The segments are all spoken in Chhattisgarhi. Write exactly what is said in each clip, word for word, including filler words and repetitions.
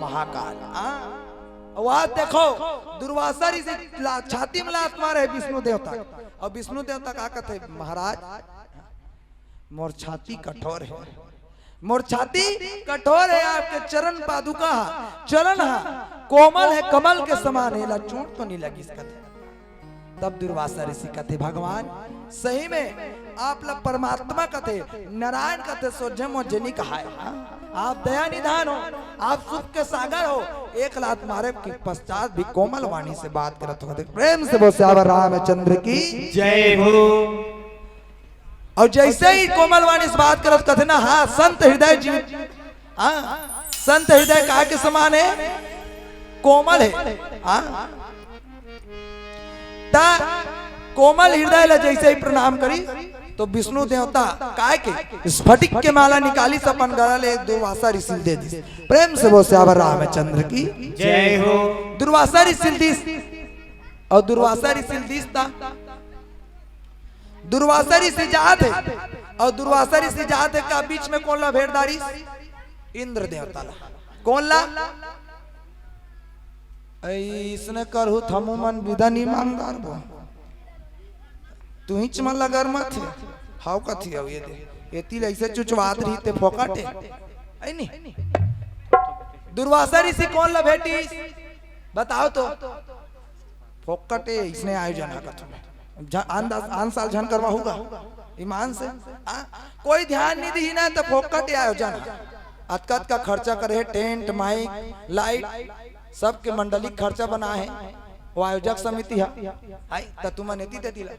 महाकाल। हाँ? अउ आज देखो, दुर्वासा ऋषि ला-, छाती में लात मारे हे विष्णु देवता। अउ विष्णु देवता का कथे, महाराज, मोर छाती कठोर हे, मोर छाती कठोर हे, आपके चरण पादुका ह, चरण ह, कोमल हे, कमल के समान हे, एला चोट तो नइ लगिस कथे। तब दुर्वासा ऋषि कथे, भगवान, सही में आप ला परमात्मा कथे, नारायण कथे, सोझे मोझे नइ कहाय। हाँ? आप दया निधान हो, आप सुख के सागर हो। एक लात मारे के पश्चात भी कोमल वाणी से बात करत हो। प्रेम से बोल सियावर रामचंद्र की। जय हो। अउ जइसे ही कोमल वाणी से बात करत कथे ना, हाँ, संत हृदय जीव, हाँ, संत हृदय काय के समान हे, कोमल हे। हाँ, त कोमल हृदय ला जइसे ही प्रणाम करिस, तो विष्णु देवता काय के स्फटिक के माला निकालिस, अपन गला ले दुर्वासा ऋषि ल दे दिस। प्रेम से बोल सियावर रामचंद्र की। जय हो। दुर्वासा ऋषि ल दिस, अउ दुर्वासा ऋषि ल दिस त दुर्वासा ऋषि जात हे, अउ दुर्वासा ऋषि जात हे का बीच में कोन ला भेंट डारिस? इंद्र देवता ला। कोन ला? अइसने करहू त हमू मन बिदा नइ मांग डारबो। तुहीच मन ला गरमाथे। हव कथे हव ये दे। एती ले अइसे चुचवात रही ते फोकट हे। अइ नी? दुर्वासा ऋषि कोन ला भेंटिस? बताव तो। फोकट हे, अइसने आयोजन ह कथों। झ-, आन दा-, आन साल झन करवाहू गा। ईमान से। आ, कोई ध्यान नइ दिही ना त फोकट हे आयोजन ह। अतका अतका खर्चा करे हे, टेंट, माइक, लाइट, सबके मंडली के खर्चा बना हे। वो आयोजक समिति ह। आई, त तुमन एती तेती ला।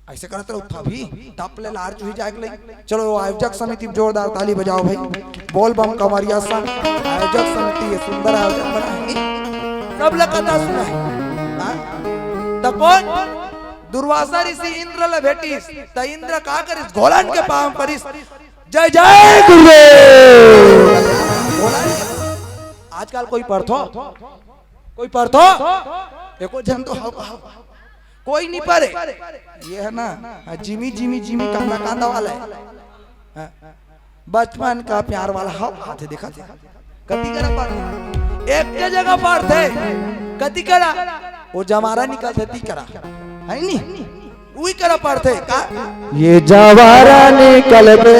अइसे करत रहो तभी टप ले लार चुही जाए के लई। चलो, आयोजक समिति जोरदार ताली बजाओ भाई। बोल बम कमरिया संग आयोजक समिति ये सुंदर आयोजन बना हे। सब ला कथा सुना हे। हाँ? त कोन? दुर्वासा ऋषि इंद्र ला भेंटिस। त इंद्र का करिस? घोलन के पाँव परिस। जय जय गुरुदेव। घोलन के। आजकल कोई परथो? कोई परथो? एको झन तो हव, हव। कोई नइ परे। ये हे ना, हाँ, जिमी, जिमी, जिमी, कांदा, कांदा वाला हे। हाँ। बचपन का प्यार वाला हव, आथे देखा थे। कती करा परथे? एक के जगह परथे। कती करा? वो जवारा निकलथे ती करा। हे नी? उही करा परथे का? ये जवारा निकल के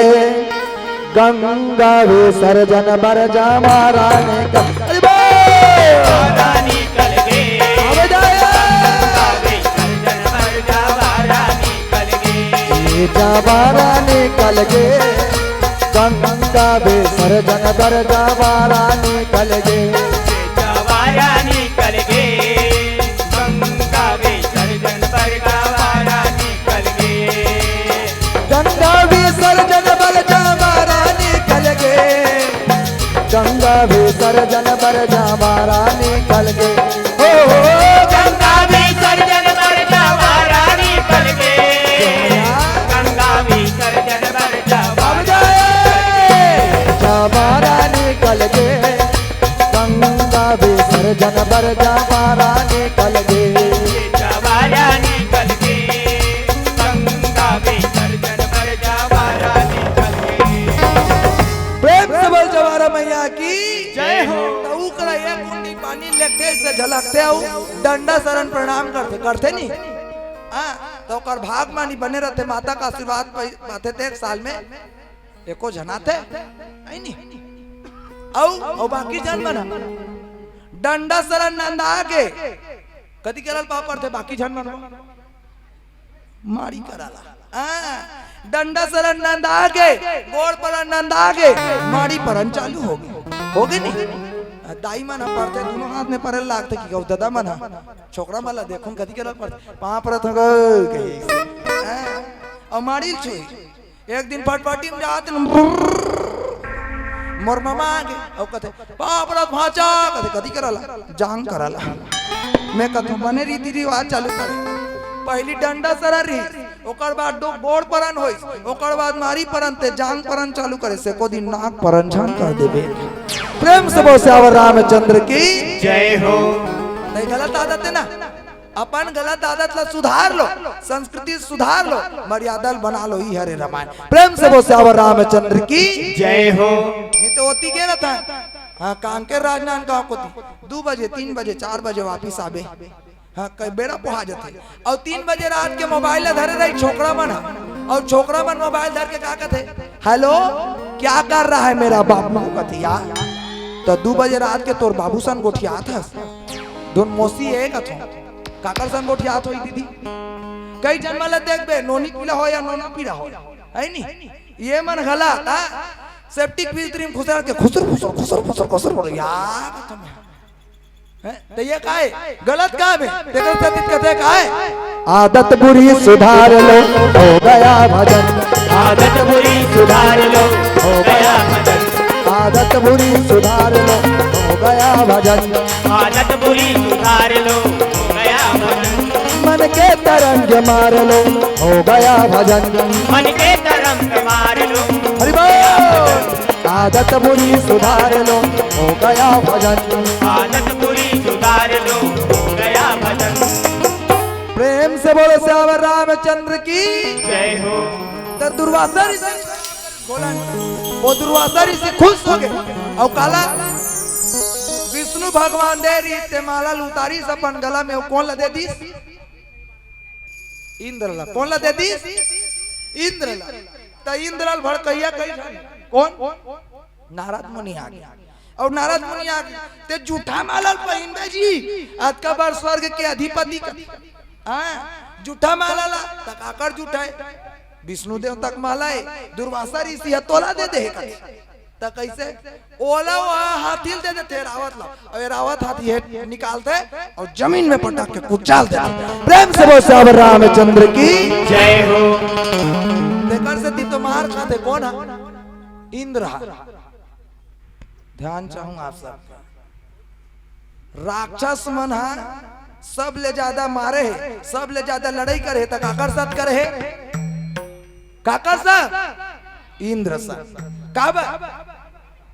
गंगा विसर्जन बर जवारा निकल। अरे बा! अबे जाया! ये जवारा निकल के गंगा विसर्जन बर जवारा निकल के। जवारा निकल के गंगा विसर्जन बर जवारा निकल के। गंगा विसर्जन बर जवारा निकल के। गंगा विसर्जन बर जवारा निकल के। हो, हो, गंगा विसर्जन बर जवारा निकल के। गंगा विसर्जन बर जवारा। जवारा निकल के। गंगा विसर्जन बर जवारा निकल के। जवारा निकल के। गंगा विसर्जन बर जवारा निकल के। प्रेम से बोल जवारा मैया की। जय हो। त ऊ करा एक कुंडी पानी लेथे से झलकथे अउ डंडा सरन प्रणाम करथे, करथे नी? हाँ, त ओकर भाग मानी बने रथे, माता का आशीर्वाद पाथे ते एक साल में एको झन आथे, हे नी? अउ, अउ बाकी झन मन ह डंडा सरन नंदा के कती करा ल पाँव परथे बाकी झन मन ह? माड़ी करा ला। हाँ, डंडा सरन नंदा के, गोड़ परन नंदा के, माड़ी परन चालू होगे। होगे नी? दाई मन ह परथे, दूनों हाथ में परे लागथे कि कहू, ददा मन ह, छोकरा मन ला देखो, कती करा परथे, पाँव परत हँव गा, कही। हाँ, अउ माड़ी ल छुई। एक दिन फटफटी में जात न, मोर ममा आगे, अउ कथे, "पाँव परत भाँचा," कथे, "कती करा ला?" "जांग करा ला।" मैं कथों, "बने रीति रिवाज चालू करे।" पहिली डंडा सरन रही, ओकर बाद दो गोड़ परन होइस, ओकर बाद मारी परन, ते जांग परन चालू करे, से को दिन नाक परन झान कर देबे। प्रेम से बोल सियावर रामचंद्र की जय हो। नहीं, गलत आदत हे ना। अपन गलत आदत ला सुधार लो, संस्कृति सुधार लो, मर्यादा ला बना लो, ई हरे रामायण। प्रेम से बोल सियावर रामचंद्र की जय हो। नहीं तो ओती गे रहता। हाँ, कांकेर राजनांदगांव कोती दू बजे, तीन बजे, चार बजे वापिस आबे। हाँ, कई बेरा पोहा जाथे। अउ तीन बजे रात के मोबाइल ला धरे रही छोकरा मन ह। अउ छोकरा मन मोबाइल धर के का कथे, "हेलो, क्या कर रहा है मेरा बाबू?" कथे यार। त दू बजे रात के तोर बाबू सन गोठियात हस। दोन मौसी ए कथो। काकर सन गोठियात होई दीदी? कई जन मन ला देखबे, नोनी पीला हो या नोना पीला हो, है नी? ये मन घला, हाँ? सेप्टिक फिल्टर में खुसर के खुसर, खुसर, खुसर, खुसर, खुसर बोलो यार, तुम हैं? त ये काय? गलत काम है। तेकर सेती कथे काय? आदत बुरी सुधार लो, हो गया भजन। आदत बुरी सुधार लो, हो गया भजन। आदत बुरी सुधार लो, हो गया भजन। आदत बुरी सुधार लो, हो गया भजन। मन के तरंग मार लो, हो गया भजन। मन के तरंग मार लो। हरि बोल। आदत बुरी सुधार लो, हो गया भजन। आदत बुरी सुधार लो, हो गया भजन। प्रेम से बोलो सियावर रामचंद्र की जय हो। त दुर्वासा ऋषि बोलन, वो दुर्वासा ऋषि खुश हो गे। अउ काला विष्णु भगवान दे रहिस ते माला ल उतारिस अपन गला में, अउ कोन ला दे दिस? इंद्र ला। कोन ला दे दिस? इंद्र ला। त इंद्र ला भड़कइया कई झन? कोन? नारद मुनि आगे। अउ नारद मुनि आगे, "ते जूठा माला ल पहिनबे जी, अतका बार स्वर्ग के अधिपति का।" हाँ, जूठा माला ला, त काकर जूठा हे? विष्णु देवता के माला हे, दुर्वासा ऋषि ह तोला दे दे हे कथे। त कइसे? ओला वो हाथी ल दे देथे, रावत ला। अउ ये रावत हाथी हे निकालथे अउ जमीन में पटक के कुचाल देथे। प्रेम से बोल सियावर रामचंद्र की जय हो। तेकर सेती तो मार खाथे कोन ह? इंद्र ह। ध्यान चाहूं आप सबके। राक्षस मन ह सब ले ज्यादा मारे हे, सब ले ज्यादा लड़ाई करे हे, त काकर साथ करे हे? काकर साथ? इंद्र साथ। काबर?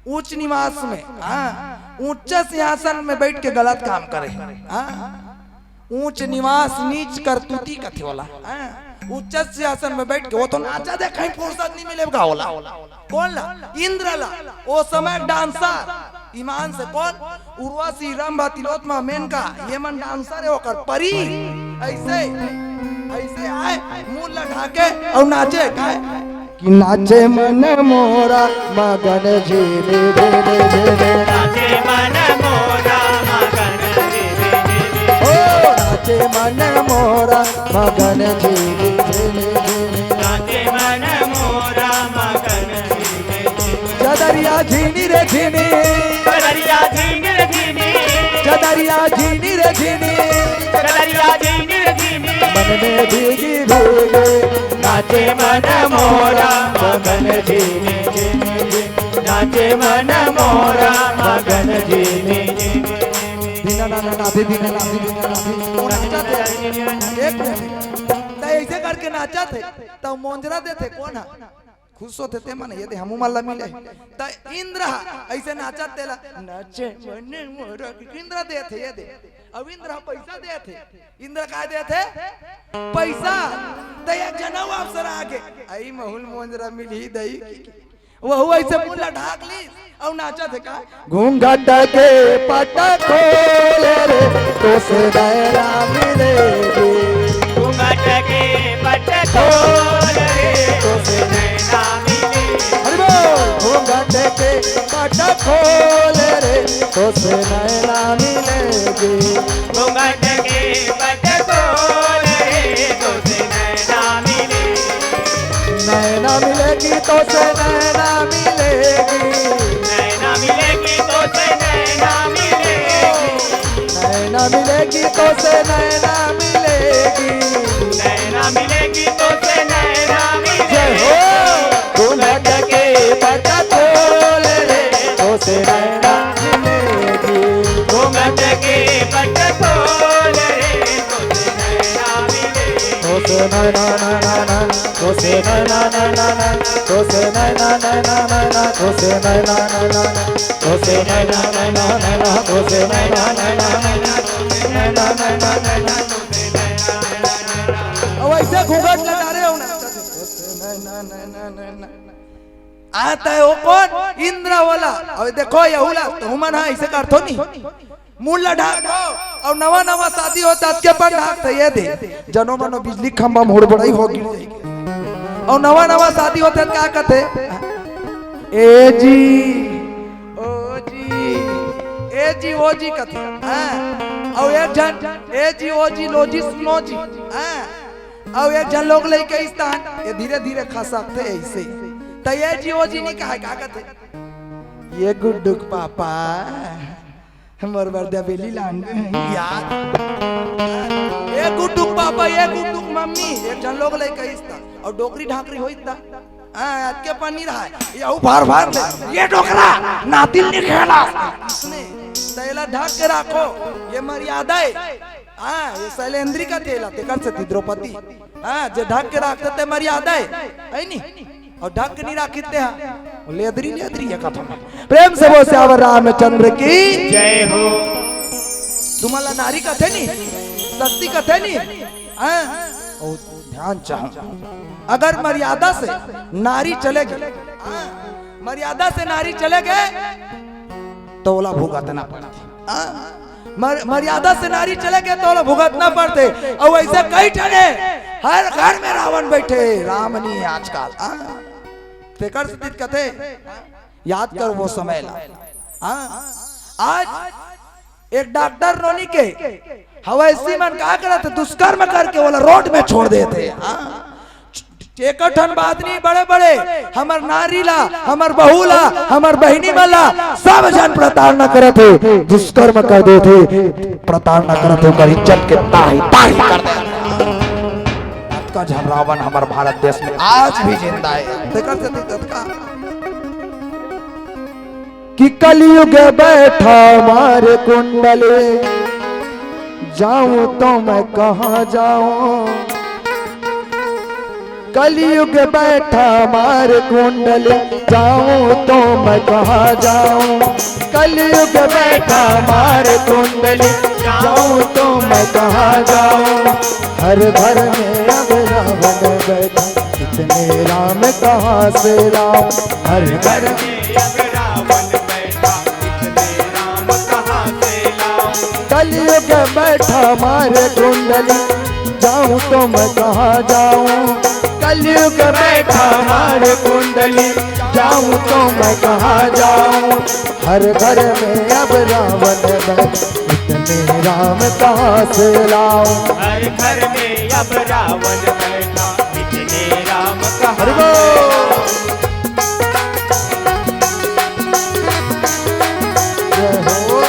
ऊंच निवास में, हाँ, ऊंचा सिंहासन में बैठ के गलत काम करे हे, हाँ, ऊंच निवास नीच करतूती कथे ओला, हाँ, ऊंचा सिंहासन में बैठ के वो तो नाचा देखे फुर्सत नहीं मिले गा ओला। कोन ला? इंद्र ला। ओ समय डांसर, ईमान से कोन? उर्वशी, रंभा, तिलोत्तमा, मेनका, ये मन डांसर हे, ओकर परी। अइसे, अइसे आय, मुंह ला ढाके अउ नाचे, काय? कि नाचे मन मोरा मगन झिनी झिनी झिनी। नाचे मन मोरा मगन झिनी झिनी। ओ नाचे मन मोरा मगन झिनी झिनी झिनी। नाचे मन मोरा मगन झिनी झिनी। चदरिया झिनी रे झिनी। चदरिया झिनी रे झिनी। चदरिया झिनी रे झिनी। चदरिया झिनी रे झिनी। मन में भीगी भीगी नाचे मन मोरा मगन झिनी झिनी। नाचे मन मोरा मगन झिनी झिनी। दीना ना ना ना दे दीना ना दे दीना ना दे। वो नाचत हे। एक मिनट। त अइसे करके नाचत हे। त मोंजरा देथे कोन ह? खुश होथे ते मन, ये दे हमू मन ला मिले। त इंद्र ह अइसे नाचत तेला, नाचे मन मोरा, इंद्र देथे, ये दे। अब इंद्र ह पइसा देथे। इंद्र काय देथे? पइसा। त एक जनऊ अप्सरा आगे। अई महू ल मोंजरा मिलही दई। वहू अइसे मुंह ला ढाक लिस अउ नाचत हे का? घूंघट के पट खोल रे, तोसे नैना मिलेगी। घूंघट के पट खोल रे, तोसे नैना मिलेगी। हरि बोल। घूंघट के पट खोल रे, तोसे नैना मिलेगी। घूंघट के पट खोल रे, तोसे नैना मिलेगी। नैना मिलेगी तोसे नैना मिलेगी। नैना मिलेगी तोसे नैना मिलेगी। नैना मिलेगी तोसे नैना मिलेगी। नैना मिलेगी तोसे नैना मिलेगी। जय हो। घूंघट के पट खोल रे, तोसे नैना मिलेगी। घूंघट के पट खोल रे, तोसे नैना मिलेगी। तोसे नैना, नैना, नैना, तोसे नैना, नैना, नैना, तोसे नैना, नैना, नैना, तोसे नैना, नैना, नैना, तोसे नैना, नैना, नैना, नैना, नैना, नैना, नैना, नैना, तोसे घूंघट ला डारे हो ना। आता है वो कौन? इंद्र वाला। अब देखो, यहू ला तो हमन हा ऐसे करथो नहीं, मुंह ला ढाक दो। और नवा नवा शादी होता, अतके पन ढाक थे, ये दे, जनो मनो बिजली खंभा में हुड़बड़ाई हो गिर जाएगी। और नवा नवा शादी होता, का कहते? ए जी, ओ जी, ए जी, ओ जी कथे। हाँ। और एक झन, ए जी, ओ जी, लो जी, सुनो जी। हाँ। और एक झन लोग लइका इस्तान, ये धीरे धीरे खसकथे ऐसे। त ए जी, ओ जी नहीं कहा, का कहते? ये गुड्डू के पापा, मोर बर दे बेली लान यार। ए गुड्डू के पापा, ए गुड्डू के मम्मी, एक झन लोग लइका इस्तान। और डोकरी ढाकरी होई त हाँ, अतके पन नहीं रहा। यहू भार भार ले, ये डोकरा, नातिन नहीं खेला। इसने, तेला ढक के रखो, ये मर्यादा है। हाँ, ये शैलेंद्री कथे ला, तेकर सेती द्रौपदी। हाँ, जे ढक के रखते ते मर्यादा है, है नी? और ढक के नहीं रखते हैं, वो लेदरी लेदरी है कथा में। प्रेम से बोल सियावर रामचंद्र की। जय हो। तुम्हारा नारी कथे नहीं, शक्ति कथे नहीं। हाँ, और ध्यान चाहूं, अगर मर्यादा से नारी चले गए, हाँ, मर्यादा से नारी चले गए, तो ओला भुगतना पड़थे। हाँ, मर-, मर्यादा से नारी चले गए, तो ओला भुगतना पड़थे। और ऐसे कई ठने हर घर में रावण बैठे, राम नहीं है आजकल। हाँ, तेकर से कथे, याद कर वो समय ला। हाँ, आज एक डॉक्टर नोनी के हवैसी मन का करत, दुष्कर्म करके ओला रोड में छोड़ देथे। हाँ। एक ठन बात नहीं, बड़े बड़े हमर नारी ला, हमर बहू ला, हमर बहिनी मन ला, सब झन प्रताड़ना करत हे, दुष्कर्म कर देथे, प्रताड़ना करत हे, ओकर इज्जत के ताही ताही कर देथे। अतका झन रावण हमर भारत देश में आज भी जिंदा है। तेकर से दिक्कत का? कि कलयुग बैठा मार कुंडली, जाऊं तो मैं कहाँ जाऊं? कलयुग बैठा मार कुंडली, जाऊं तो मैं कहाँ जाऊं? कलयुग बैठा मार कुंडली, जाऊं तो मैं कहाँ जाऊं? हर घर में अब रावण बैठा, इतने राम कहाँ से लाऊं? हर घर में अब रावण बैठा, इतने राम कहाँ से लाऊं? कलयुग बैठा मार कुंडली, जाऊं तो मैं कहाँ जाऊं? कलयुग बैठा मार कुंडली, जाऊं तो मैं कहाँ जाऊं? हर घर में अब रावण बैठा, इतने राम कहाँ से लाऊं? हर घर में अब रावण बैठा, इतने राम कहाँ हरि बोल। से लाऊं? जय हो।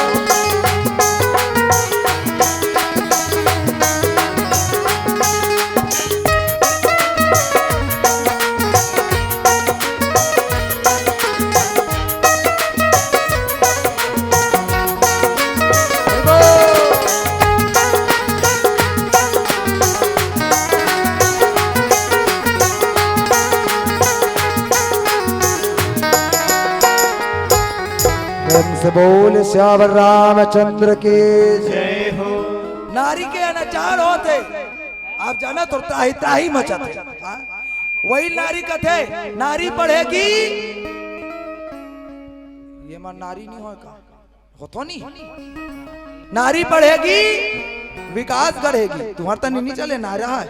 प्रेम से बोल सियावर रामचंद्र की। जय हो। नारी के अनाचार होत हे, आप जानत हो, त्राही त्राही मचत हे। हाँ? वही नारी कथे, नारी पढ़ेगी, ये मन नारी नहीं होय का? होतो नहीं। नारी पढ़ेगी, विकास गढ़ेगी। तुम्हार तनी नहीं चले नारा है।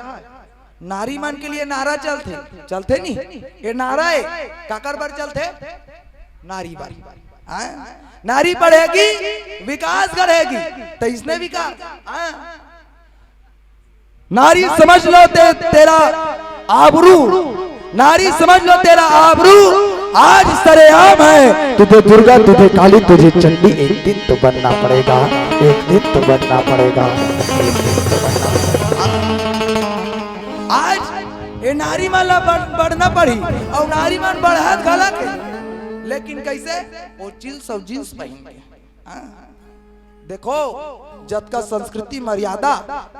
नारी मन के लिए नारा चलथे, चलथे नहीं। ये नारा है, काकर बर चलथे? नारी बर। हाँ? नारी पढ़ेगी, विकास गढ़ेगी, तो इसने विकास। हाँ? नारी समझ लो ते-, तेरा आबरू, नारी समझ लो तेरा आबरू आज सरेआम है। तुझे दुर्गा, तुझे काली, तुझे चंडी एक दिन तो बनना पड़ेगा, एक दिन तो बनना पड़ेगा, एक दिन तो बनना पड़ेगा। आज ये नारी मन ला बढ़-, बढ़ना पड़ी और नारी मन बढ़त घलक हे, लेकिन कैसे? वो जींस और जींस पहन के। हाँ। देखो, जतका संस्कृति मर्यादा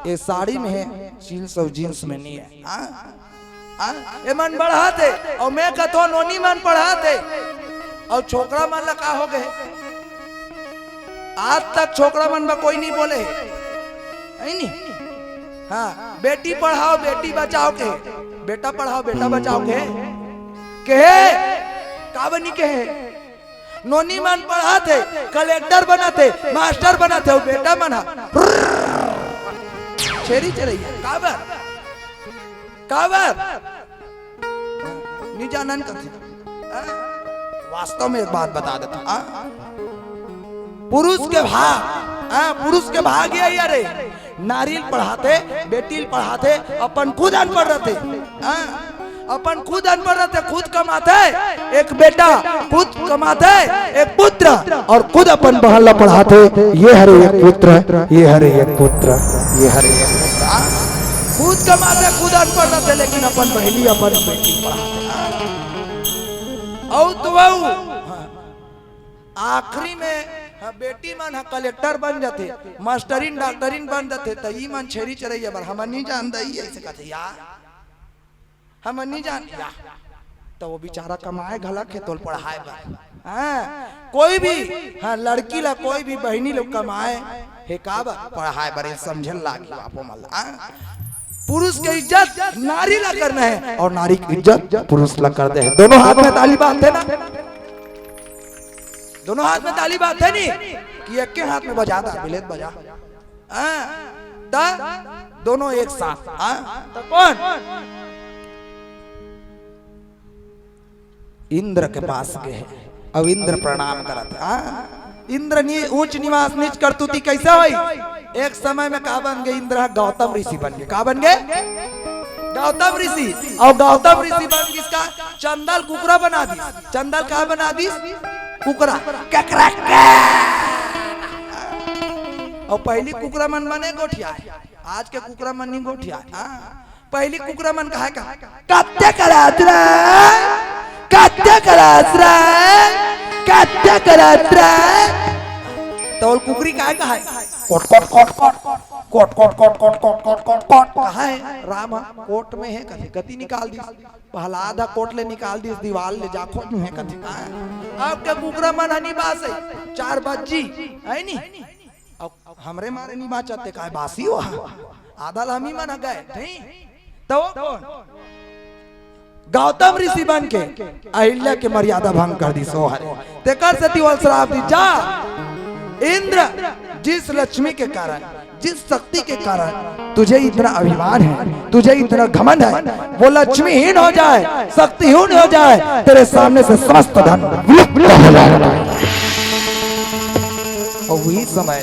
ये साड़ी में है, जींस और जींस में नहीं है। हाँ? हाँ? ये मन बढ़ात हे और मैं कथो नोनी मन पढ़ात हे और छोकरा मन ला का हो गए? आज तक छोकरा मन बा कोई नहीं बोले हे, है नहीं? हाँ, बेटी पढ़ाओ, बेटी बचाओ के, बेटा पढ़ाओ, बेटा बचाओ के, कहे, का बनी कहे? नोनी मन पढ़ाथे, कलेक्टर बनाथे, मास्टर बनाथे, अउ बेटा मन ह छेरी चरइया। काबर? काबर? नी जानन कथे। हाँ? वास्तव में एक बात बता देता, हाँ? पुरुष के भाग, हाँ, पुरुष के भाग ये, अरे, नारी ल पढ़ाथे, बेटी ल पढ़ाथे, अपन खुद अनपढ़ रहथे, हाँ? अपन खुद अनपढ़ रहथे, खुद कमाथे, एक बेटा खुद कमाथे, एक पुत्र, और खुद अपन बहन ला पढ़ाथे। ये हरे एक पुत्र, ये हरे एक पुत्र, ये हरे एक पुत्र। खुद कमाथे, खुद अनपढ़ रहथे, लेकिन अपन बहिनी, अपन बेटी पढ़ाथे। अउ तो अउ, आखिरी में, हाँ, बेटी मन ह कलेक्टर बन जाथे, मास्टरिन, डॉक्टरिन बन जाथे, त ई मन छेरी चरइया बर हमन नहीं जानता, ई ऐसे कथे यार। हम नहीं जान या। तो वो बेचारा कमाए घलक हे तोल पढ़ाए बर। हाँ, कोई भी, हाँ, लड़की ला, कोई भी बहिनी लोग कमाए हे का बर? पढ़ाए बर, ये समझे लागी बापो मन ला। हाँ? पुरुष के इज्जत नारी ला करना है और नारी की इज्जत पुरुष ला कर दे है। दोनों हाथ में ताली बांधथे ना, दोनों हाथ में ताली बांधथे नहीं कि एक के हाथ में बजा दा, बिलेत बजा। हाँ, त दोनों एक साथ। हाँ, त कौन? इंद्र के पास गए, अब इंद्र प्रणाम करत हे। हाँ, इंद्र नी ऊंच निवास नीच करतूती कैसे होई? एक समय में का बन गए? इंद्र ह गौतम ऋषि बन गए। का बन गए? गौतम ऋषि। और गौतम ऋषि बन गिस का? चंदा ल कुकरा बना दिस। चंदा ल का बना दिस? कुकरा। ककरा का? और पहली कुकरा मन बने गोठिया है, आज के कुकरा मन नहीं गोठिया है। हाँ। पहली कुकरा मन कहा का? कत्ते करत रे, कत्ते करत रे, कत्ते करत रे। तो कुकरी काय कहा है? कोट कोट कोट कोट कोट कोट कोट कोट कोट कोट कोट कोट कोट कहा है? राम ह कोट में है, कथे कति निकाल दिस। प्रहलाद ह कोट ले निकाल दिस, दीवाल ले जा खोज में है, कथे का है? अब के कुकरा मन हनी बास है, चार बज्जी, है नी? अब हमरे मारे नी बाचत ते काय बासी हो? आधा ल हमी मन ह गए, नहीं? तो वो कौन? गौतम ऋषि बन के अहिल्या के मर्यादा भंग कर दिस ओ हरे। तेकर सेती ओला श्राप दिस, जा इंद्र, जिस लक्ष्मी के कारण, जिस शक्ति के कारण तुझे इतना अभिमान है, तुझे इतना घमंड है, वो लक्ष्मीहीन हो जाए, शक्तिहीन हो जाए, तेरे सामने से समस्त धन विलुप्त हो जाएगा। और वही समय,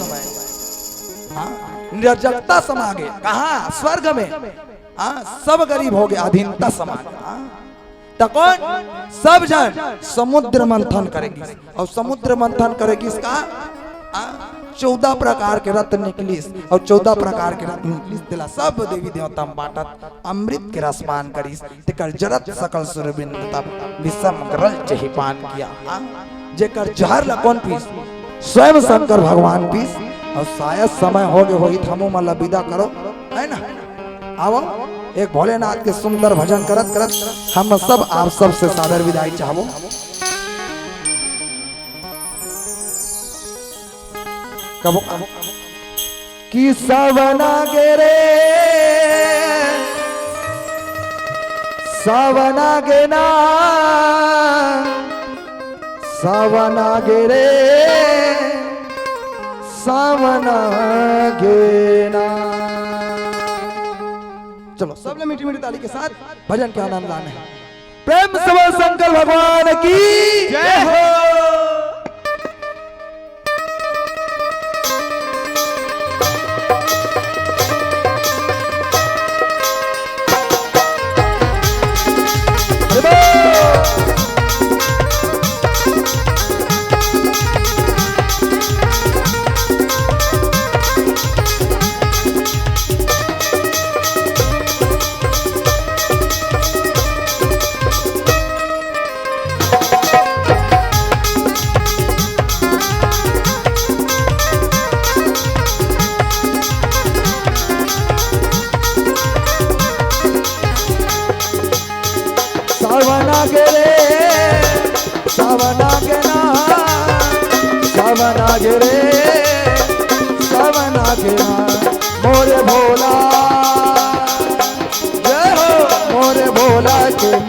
हाँ, निर्जकता समा गए। कहाँ? स्वर्ग में। हाँ, सब गरीब हो गए, अधीनता समा गए। हाँ। त कौन? सब झन समुद्र मंथन करे गिस। और समुद्र मंथन करे गिस का? आ, चौदह प्रकार के रत्न निकलिस। और चौदह प्रकार के रत्न निकलिस, तेला सब देवी देवता म बांटत, अमृत के रस पान करिस। तेकर जरत सकल सुरबिंद तब, विषम गरल जहि पान किया। आ, जेकर जहर ला कौन पीस? स्वयं शंकर भगवान पीस। और शायद समय हो गए होही, त हमू मन ला विदा करो, है ना? आवो, एक भोलेनाथ के सुंदर भजन करत करत हम सब आप सब से सादर विदाई चाहबो। कबो कि सावन आगे रे, सावन आगे ना, सावन आगे रे, सावन आगे ना। चलो, सबने मीठी मीठी ताली के साथ भजन के आनंद लाने हैं। प्रेम से बोल शंकर भगवान की जय हो। सावन आगे रे, सावन आगे ना, सावन आगे रे, सावन आगे ना, मोरे भोला।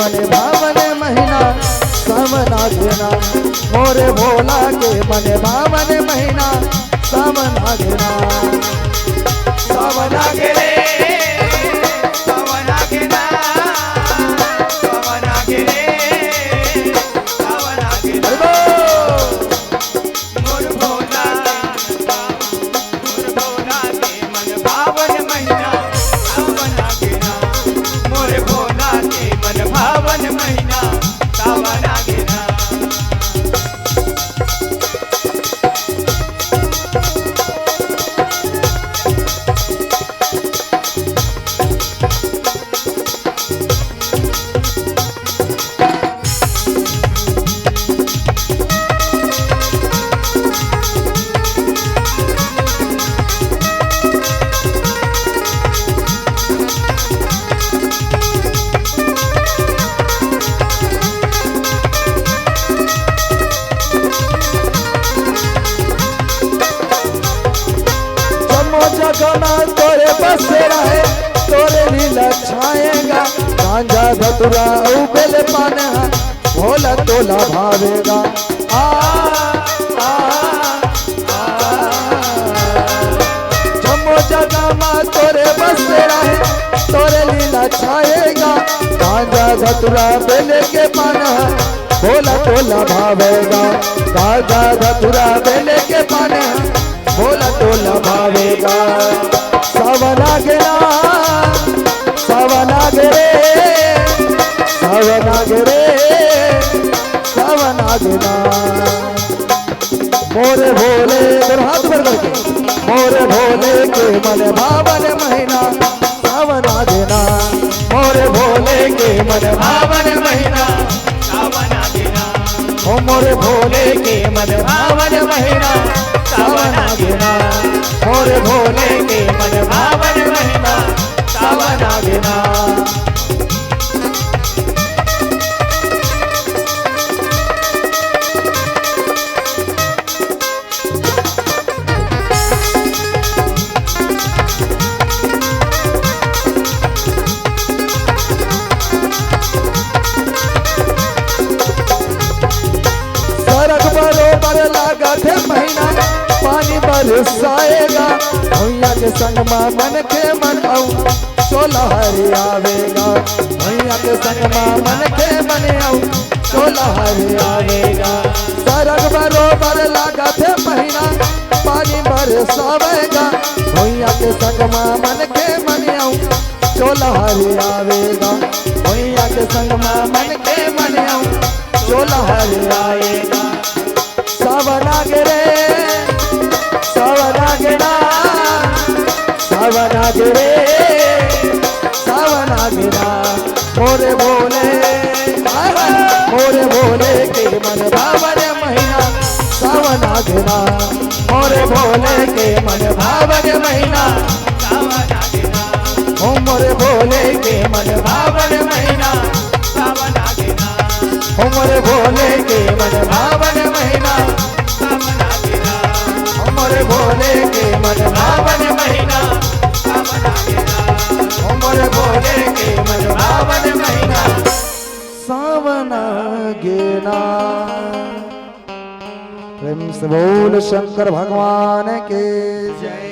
मन भावन महीना सावन आगे ना, मोरे भोला के मन भावन महीना सावन आगे ना। सावन आगे रे, सावन आगे ना, सावन आगे रे, सावन आगे ना। अरे वाह! मोर भोला, मोर भोला के मन भावन महीना सावन आगे ना। मोर भोला के मन भावन महीना सावन आगे ना। जम्मो जगह में तोरे बसेरा हे, तोरे लीला छाएगा। गांजा धतुरा अउ बेल पान हे, भोला तोला भावेगा। आ, आ, आ, जम्मो जगह में तोरे बसेरा हे, तोरे लीला छाएगा। गांजा धतुरा बेल के पान हे, भोला तोला भावेगा। गांजा धतुरा बेल के पान हे, भोला तोला भावेगा। सावन आगे ना, सावन आगे रे, सावन आगे रे, सावन आगे ना। मोरे भोले, दोनों हाथ ऊपर करके, मोरे भोले के मन भावन महीना सावन आगे ना। मोरे भोले के मन भावन महीना सावन आगे ना। ओ मोरे भोले के मन भावन महीना सावन आगे ना। मोरे भोले के मन भावन महीना सावन आगे ना। सरग बरोबर लागत हे महीना, पानी बरसाएगा। भुइयां के संग मा मनखे मन अउ चोला हरियावेगा। भुइयां के संग मा मनखे मन अउ चोला हरियावेगा। सरग बरोबर लागत हे महीना, पानी बरसावेगा। भुइयां के संग मा मनखे मन अउ चोला हरियावेगा। भुइयां के संग मा मनखे मन अउ चोला हरियावेगा। सावन आगे रे, सावन आगे ना, सावन आगे रे, सावन आगे ना। मोरे भोले, मोरे भोले के मन भावन महीना सावन आगे ना। मोरे भोले के मन भावन महीना सावन आगे ना। ओ मोरे भोले के मन भावन महीना सावन आगे ना। ओ मोरे भोले के मन भावन महीना सावन आगे ना। ओ मोरे भोले के मन भावन महीना सावन आगे ना। ओ मोरे भोले के मन भावन महीना सावन आगे ना। प्रेम से बोल शंकर भगवान के जय।